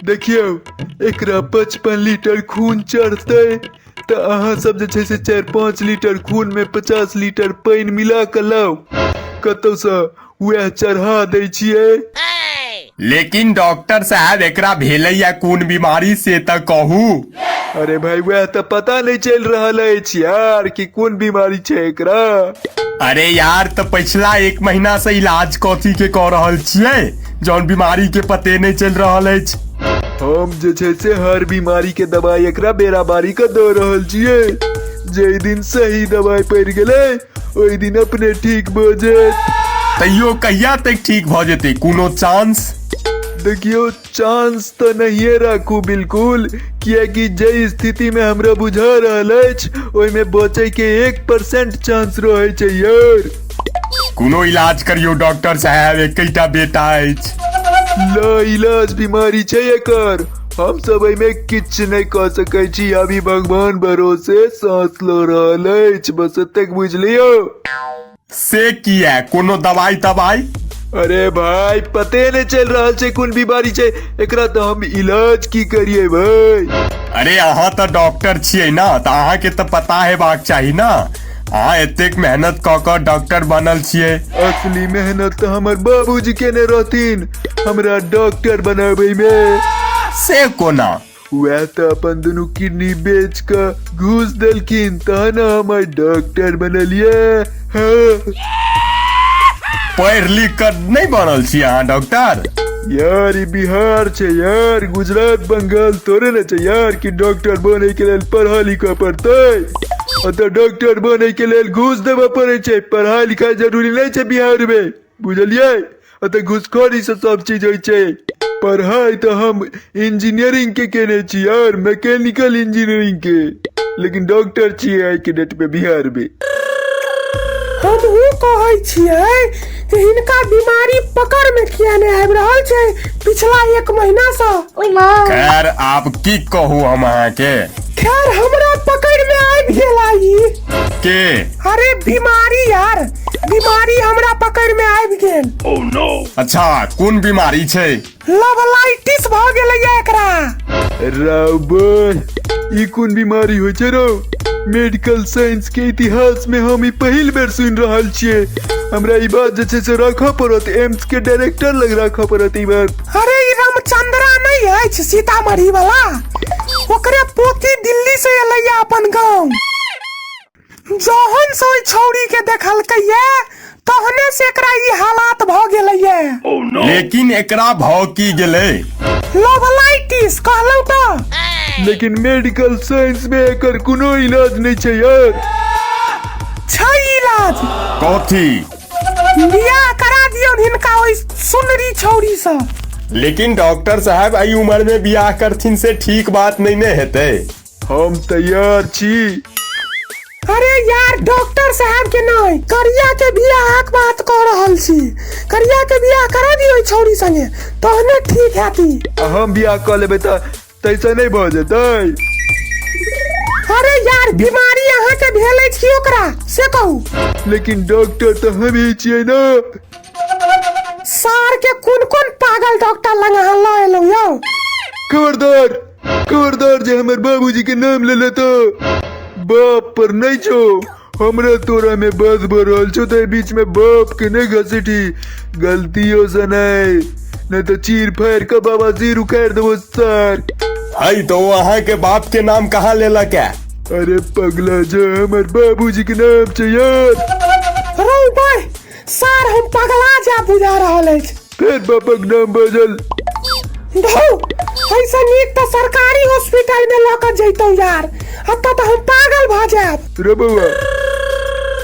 देखियौ, एकरा 55 लीटर खून चढ़तै तऽ अहाँ सब जे छै से 4-5 लीटर खून में 50 लीटर पानि मिला कऽ लाउ कतौसँ, वएह चढ़ा दै छियै। लेकिन डॉक्टर साहब, एकरा भेलैया कोन बीमारी से तऽ कहू। अरे भाई, वएह तऽ पता नहि चलि रहल अछि यार कि कोन बीमारी छै एकरा। अरे यार, तऽ पिछला 1 महीना से इलाज कथी के कऽ रहल छियै जौन बीमारी के पते नहि चलि रहल अछि? हम जे छै से हर बीमारी के दवाई एकरा बेरा बारी के दऽ रहल छियै। जाहि दिन सही दवाई पड़ि गेलै ओहि दिन अपने ठीक भऽ जायत। तैयो कहिया तक ठीक भऽ जेतै, कोनो चांस? देखियौ, चांस तऽ नहिये राखू बिल्कुल, कियाकि जाहि स्थिति में हमरा बुझा रहल अछि ओहिमे बचै के 1% चांस रहै छै यार। कोनो इलाज करियौ डॉक्टर साहब, एकेटा बेटा अछि। ला इलाज बीमारी छै एकर, हम सब एहिमे किछु नहि कऽ सकै छी। अभी भगवान भरोसे सांस लऽ रहल अछि, बस एतेक बुझि लियौ। से किया, कोनो दवाई तवाई? अरे भाई, पते नहि चलि रहल छै कोन बीमारी छै एकरा, तऽ हम इलाज की करिए भाई? अरे अहाँ तऽ डॉक्टर छियै ना, तऽ अहाँके तऽ पता हेबाक चाही ना। अहाँ एतेक मेहनत कऽ कऽ डॉक्टर बनल छियै। असली मेहनत तऽ हमर बाबूजी केने रहथिन हमरा डॉक्टर बनाबै मे। से कोना? वएह तऽ अपन दुनू किडनी बेच कऽ घूस देलखिन तहन हम आइ डॉक्टर बनलियै। हाँ। पढ़ि लिख कऽ नहि बनल छी अहाँ डॉक्टर? यार, ई बिहार छै यार, गुजरात बंगाल थोड़े ने छै यार कि डॉक्टर बने के लेल पढ़ा लिखऽ पड़तै। ओतऽ डॉक्टर बने के लेल घूस देबऽ पड़ै छै, पढ़ाई लिखाई जरूरी नहि छै बिहार में, बुझलियै? ओतऽ घूसखोरी से सब चीज होइ छै। पढ़ाई तऽ हम इंजीनियरिंग के केने छी यार, मैकेनिकल इंजीनियरिंग के, लेकिन डॉक्टर छियै आइ के डेट में बिहार में। हमहूँ कहै छियै जे हिनका बीमारी पकड़ में किया नहि आबि रहल छै पिछला 1 महीना सँ। खैर, आब की कहू हम अहाँके। खैर, हमरा पकड़ में आबि गेल ई। के? अरे बीमारी यार, बीमारी हमरा पकड़ में आबि गेल। अच्छा, कोन बीमारी छै? लवलाइटिस भऽ गेलैया एकरा। राव, ई कोन बीमारी होइ छै रौ? मेडिकल साइंस के इतिहास में हम ई पहिल बेर सुनि रहल छियै। हमरा ई बात जे छै से राखऽ पड़त, एम्स के डायरेक्टर लग राखऽ पड़त ई बात। अरे ई रामचंद्रा नहि अछि सीतामढ़ी वाला, ओकरे पोती दिल्ली से एलैया अपन गाँव। जहन से ओहि छौड़ी के देखलकैया तहने से एकरा ई हालात भऽ गेलैया। लेकिन एकरा भऽ की गेलै? लवलाइटिस कहलहुँ तऽ। लेकिन मेडिकल साइंस में एकर कोनो इलाज नहि छै यार। छै इलाज। कथी? बियाह करा दियौ हिनका ओहि सुनरी छौड़ी सँ। लेकिन डॉक्टर साहब, एहि उम्र में बियाह करथिन से ठीक बात नहीं ने हेतै। हम तैयार छी। अरे यार, डॉक्टर साहब के नहीं, करिया के बियाहक बात कह रहल छी। करिया के बियाह करा दियौ ओहि छौड़ी संगे तहने ठीक हेती। आ हम बियाह कऽ लेबै तऽ तैसे नहि भऽ जेतै? अरे यार, बीमारी अहाँ के भेल अछि कि ओकरा से कहू? लेकिन डॉक्टर तऽ हमही छियै ना। सार के कोन कोन पागल डॉक्टर लग अहाँ लऽ एलहुँ यौ? खबरदार, खबरदार जे हमर बाबूजी के नाम ले लेतो। बाप पर नहीं छो, हमरा तोरा में बात भऽ रहल छौ तऽ बीच में बाप के नहीं घसीटी गलतियों से, नहीं नहीं तो चीर फाड़ के बाबा सिर उखाड़ देबो सर। है तो वो अहाँ के बाप के नाम कहाँ लेलक है? अरे पगला, जे हमर बाबूजी के नाम छै यार। रौ भाई सार, हम पगला जा बुझा रहल अछि। फेर बापक नाम बजल। धौ, ऐसे नीक तऽ सरकारी हॉस्पिटल में लऽ कऽ जैतौ यार, एतऽ तऽ हम पागल भऽ जायब। रे बौआ,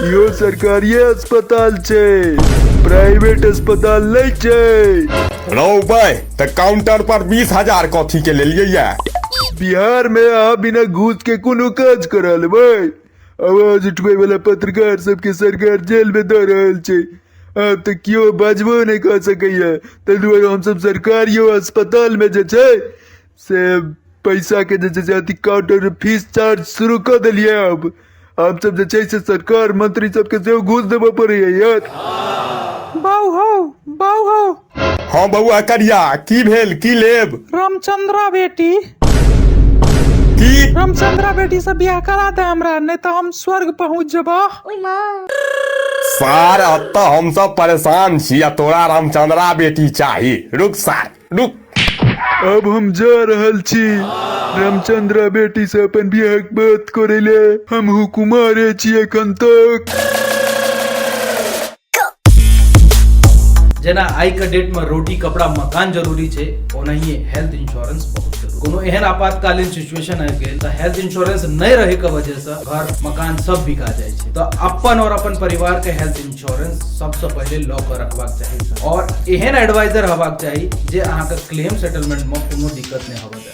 इहो सरकारी अस्पताल छै, प्राइवेट अस्पताल नहीं छै। रौ भाई, तऽ काउंटर पर 20,000 कथी के लेलियै या? बिहार में अहाँ बिना घूस के कोनो काज करा लेबै? आवाज उठबै वाला पत्रकार सबके सरकार जेल में दऽ रहल छै। आब तऽ केओ बाजबो नहि कऽ सकैया, ताहि दुआरे हमसब सरकारियो अस्पताल में जे छै से पैसा के जे छै से अथी काउंटर फीस चार्ज शुरू कऽ देलियै। आब हमसब जे छै से सरकार मंत्री सबके सेहो घूस देबऽ पड़ैया यार। बाऊ हौ, बाऊ हौ, हाँ बौआ करिया, की भेल, की लेब? रामचंद्रा बेटी। की? रामचंद्रा बेटी से बियाह करा दे हमरा, नहीं तो हम स्वर्ग पहुंच जेबा। सार अतऽ हमसब परेशान छी आ तोरा रामचंद्रा बेटी चाही। रुक सार रुक। अब हम जा रहल छी रामचंद्रा बेटी से अपन बियाहक बात करे ले। हमहू कुमारे छी एखन तक। जेना आइ के डेट में रोटी कपड़ा मकान जरूरी छै, ओनाहिए हेल्थ इंश्योरेंस बहुत जरूरी। कोनो एहन आपातकालीन सिचुएशन आबि गेल तऽ हेल्थ इंश्योरेंस नहि रहे के वजह से घर मकान सब बिका जाइ छै। तऽ अपन और अपन परिवार के हेल्थ इंश्योरेंस सबसे पहिले लऽ के रखबाक चाही और एहन एडवाइजर होबाक चाही जे अहाँके क्लेम सेटलमेंट में कोनो दिक्कत नहि होबऽ।